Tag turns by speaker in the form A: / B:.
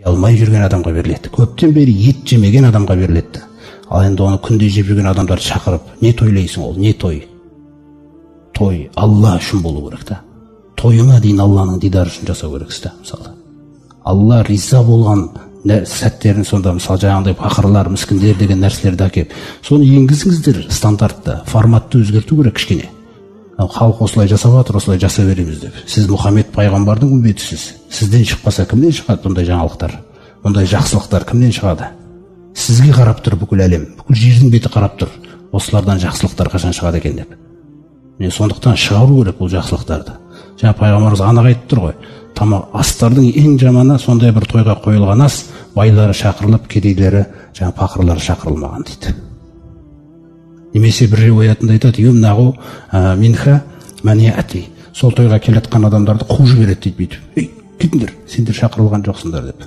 A: Алмай жүрген адамға беріледі. Көптен бері ет жемеген адамға беріледі. Ал енді оны күнде жеп жүрген адамдарды шақырып, не тойлайсың ол, не той? Той Алла үшін болу керек та. Тойыңа дейін Алланың дидары үшін жасау керексіз да, мысалы. Алла риза болған сәттерін сонда, мысалы, жаңағындай пақырлар, міскіндер деген нәрселерді әкеп, соны енгізіңіздер стандартты, форматты өзгерту керек кішкене. Халық осылай жасап жатыр, осылай жасай береміз деп. Сіз Мұхаммед пайғамбардың үмбетісіз. Сізден шықпаса кімнен шығады бұндай жаңалықтар? Бұндай жақсылықтар кімнен шығады? Сізге қарап тұр бүкіл әлем, бүкіл жердің беті қарап тұр. Осылардан жақсылықтар қашан шығады екен деп. Міне, сондықтан шығару керек бұл жақсылықтарды. Жаңа пайғамбарымыз анық айтып тұр ғой. Тамақ астардың ең жаманы сондай бір тойға қойылған ас, байлары шақырылып, кедейлері, жаңа пақырлары шақырылмаған дейді. Немесе бір риуаятында айтады, юмнағу минха мәниати. Сол тойға келе жатқан адамдарды қуып жібереді дейді бүйтіп. Ей, кетіңдер, сендер шақырылған жоқсыңдар деп.